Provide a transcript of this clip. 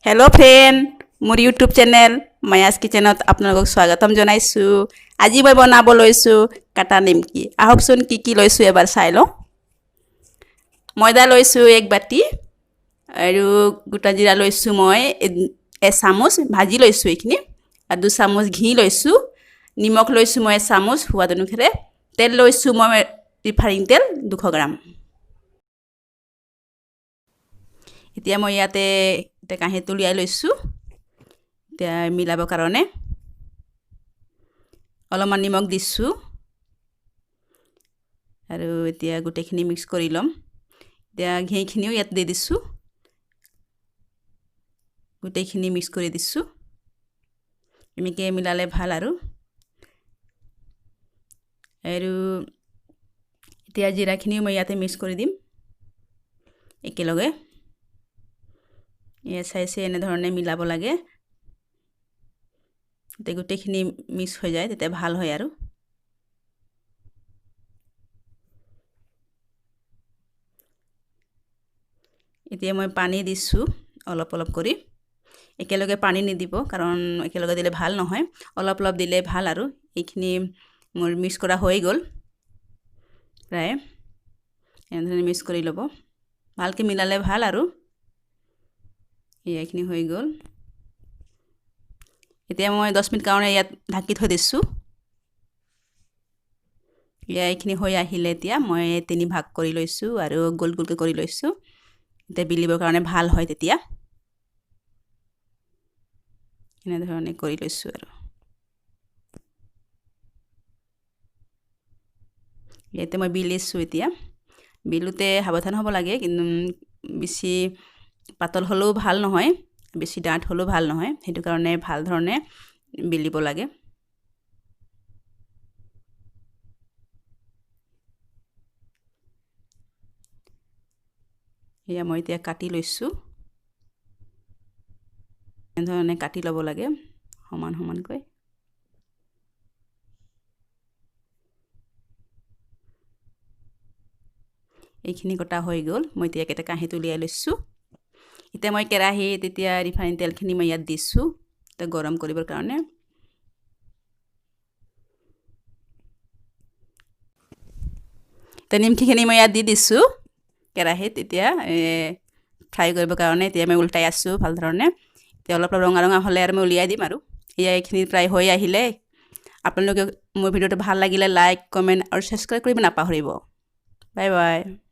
Hello' friend, মোৰ YouTube channel মায়াছ কিচেনত আপোনালোকক স্বাগতম জনাইছোঁ। আজি মই বনাব লৈছোঁ কাটা নিমকি। আহকচোন, কি কি লৈছোঁ এবাৰ চাই লওঁ। ময়দা লৈছোঁ এক বাতি আৰু গোটা জিৰা লৈছোঁ মই এচামুচ, ভাজি লৈছোঁ এইখিনি। আৰু 2 চামুচ ঘি লৈছোঁ। নিমখ লৈছোঁ মই এচামুচ সোৱাদ অনুসাৰে। তেল লৈছোঁ মই ৰিফাইন তেল 200 গ্ৰাম। এতিয়া মই ইয়াতে এতিয়া কাঁহীটো উলিয়াই লৈছোঁ। এতিয়া মিলাবৰ কাৰণে অলপমান নিমখ দিছোঁ আৰু এতিয়া গোটেইখিনি মিক্স কৰি ল'ম। এতিয়া ঘিখিনিও ইয়াত দি দিছোঁ। গোটেইখিনি মিক্স কৰি দিছোঁ। এনেকৈ মিলালে ভাল আৰু। আৰু এতিয়া জিৰাখিনিও মই ইয়াতে মিক্স কৰি দিম একেলগে। এয়া চাইছে, এনেধৰণে মিলাব লাগে। তেতিয়া গোটেইখিনি মিক্স হৈ যায়, তেতিয়া ভাল হয়। আৰু এতিয়া মই পানী দিছোঁ অলপ অলপ কৰি। একেলগে পানী নিদিব, কাৰণ একেলগে দিলে ভাল নহয়। অলপ অলপ দিলে ভাল। আৰু এইখিনি মোৰ মিক্স কৰা হৈ গ'ল প্ৰায়। এনেধৰণে মিক্স কৰি ল'ব, ভালকৈ মিলালে ভাল। আৰু এইখিনি হৈ গ'ল। এতিয়া মই 10 মিনিট কাৰণে ইয়াত ঢাকি থৈ দিছোঁ। এয়া এইখিনি হৈ আহিলে। এতিয়া মই তিনি ভাগ কৰি লৈছোঁ আৰু গোল গোলকৈ কৰি লৈছোঁ। এতিয়া বিলিবৰ কাৰণে ভাল হয় তেতিয়া। এনেধৰণে কৰি লৈছোঁ। আৰু ইয়াতে মই বিলিছোঁ। এতিয়া বিলোতে সাৱধান হ'ব লাগে, কিন্তু বেছি পাতল হ'লেও ভাল নহয়, বেছি ডাঠ হ'লেও ভাল নহয়। সেইটো কাৰণে ভাল ধৰণে বিলিব লাগে। এয়া মই এতিয়া কাটি লৈছোঁ। এনেধৰণে কাটি ল'ব লাগে সমান সমানকৈ। এইখিনি কটা হৈ গ'ল। মই এতিয়া একেটা কাঁহীত উলিয়াই লৈছোঁ। এতিয়া মই কেৰাহীত এতিয়া ৰিফাইন তেলখিনি মই ইয়াত দিছোঁ এতিয়া গৰম কৰিবৰ কাৰণে। এতিয়া নিমকিখিনি মই ইয়াত দি দিছোঁ কেৰাহীত এতিয়া ফ্ৰাই কৰিবৰ কাৰণে। এতিয়া মই উল্টাই আছোঁ ভাল ধৰণে। এতিয়া অলপ ৰঙা ৰঙা হ'লে আৰু মই উলিয়াই দিম। আৰু এয়া এইখিনি প্ৰায় হৈ আহিলে। আপোনালোকে মোৰ ভিডিঅ'টো ভাল লাগিলে লাইক, কমেণ্ট আৰু ছাবস্ক্ৰাইব কৰিব নাপাহৰিব। Bye bye.